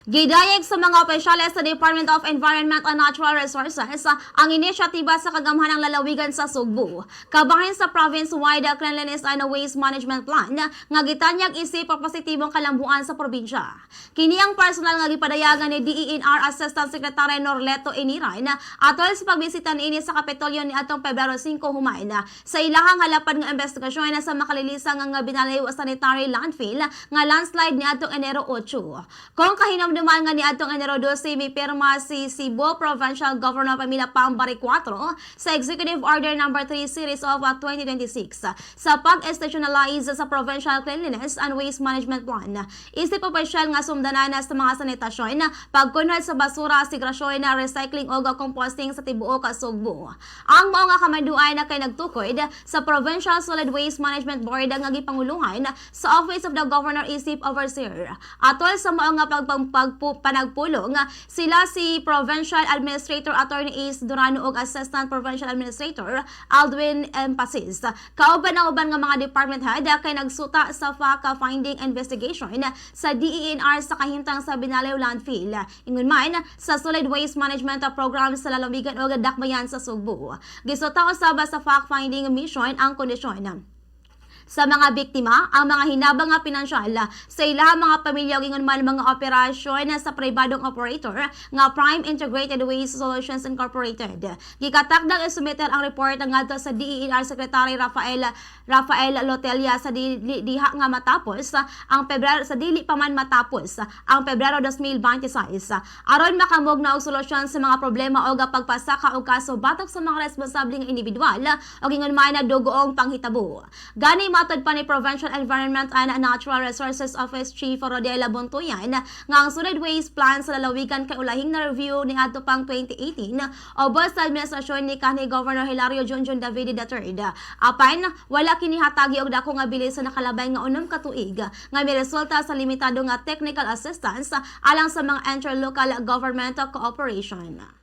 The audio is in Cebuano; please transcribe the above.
Gidayeg sa mga opisyales sa Department of Environment and Natural Resources ang inisyatiba sa kagamhanang lalawigan sa Sugbo. Kabahin sa province-wide cleanliness and waste management plan nga gitanyag isip positibong kalambuan sa probinsya. Kini ang personal nga gipadayagan ni DENR Assistant Secretary Norleto Eniran atol sa pagbisita niini sa Kapitolyo ni atong Pebrero 5 human sa ilahang halapad nga investigasyon sa makalilisang nga Binaliw Sanitary Landfill nga landslide ni atong Enero 8. Kung kahinumduman nga niadtong Enero 12, may pirma si Cebu Provincial Governor Pamela Pam Baricuatro sa Executive Order Number 3 Series of 2026 sa pag-institutionalize sa Provincial Cleanliness and Waste Management Plan. Isip opisyal nga sumdanan sa mga sanitasyon, pagkunhad sa basura, segrasyon, recycling o composting sa tibuok Sugbo. Ang mao nga kamanduan na kay nagtukod sa Provincial Solid Waste Management Board nga gipanguluhan sa Office of the Governor isip Overseer. Atol sa mao nga panagpulong, sila si Provincial Administrator Attorney Ace Durano ug Assistant Provincial Administrator Aldwin Empasis. Kauban ang uban nga mga department head kay nagsuta sa fact finding investigation sa DENR sa kahimtang sa Binaliw Landfill. Ingon man sa Solid Waste Management Program sa lalawigan ug dakbayan sa Sugbo. Gisuta usab sa fact finding mission ang kondisyon sa mga biktima, ang mga hinabang nga pinansyal sa ilahang mga pamilya ug ingon man mga operasyon sa pribadong operator nga Prime Integrated Waste Solutions Incorporated. Gikatakdang isumiter ang report ngadto sa DENR Secretary Rafael Rafael Lotelia sa diha nga matapos ang Pebrero, sa dili pa man matapos ang Pebrero 2026, aron makamugna og solusyon sa mga problema og pagpasaka og kaso batok sa mga responsableng individual o ingon man na dugoong panghitabo. Gani matod pa ni Provincial Environment and Natural Resources Office Chief Rodela Bontoyan nga ang solid waste plan sa lalawigan kay ulahing na review ni adto pang 2018 ubos sa administrasyon ni kanhi Governor Hilario Junjun Davide III. Apan wala kini hatagi og dako nga bilis sa nakalabay nga 6 ka tuig nga miresulta sa limitado nga technical assistance alang sa mga interlocal government cooperation.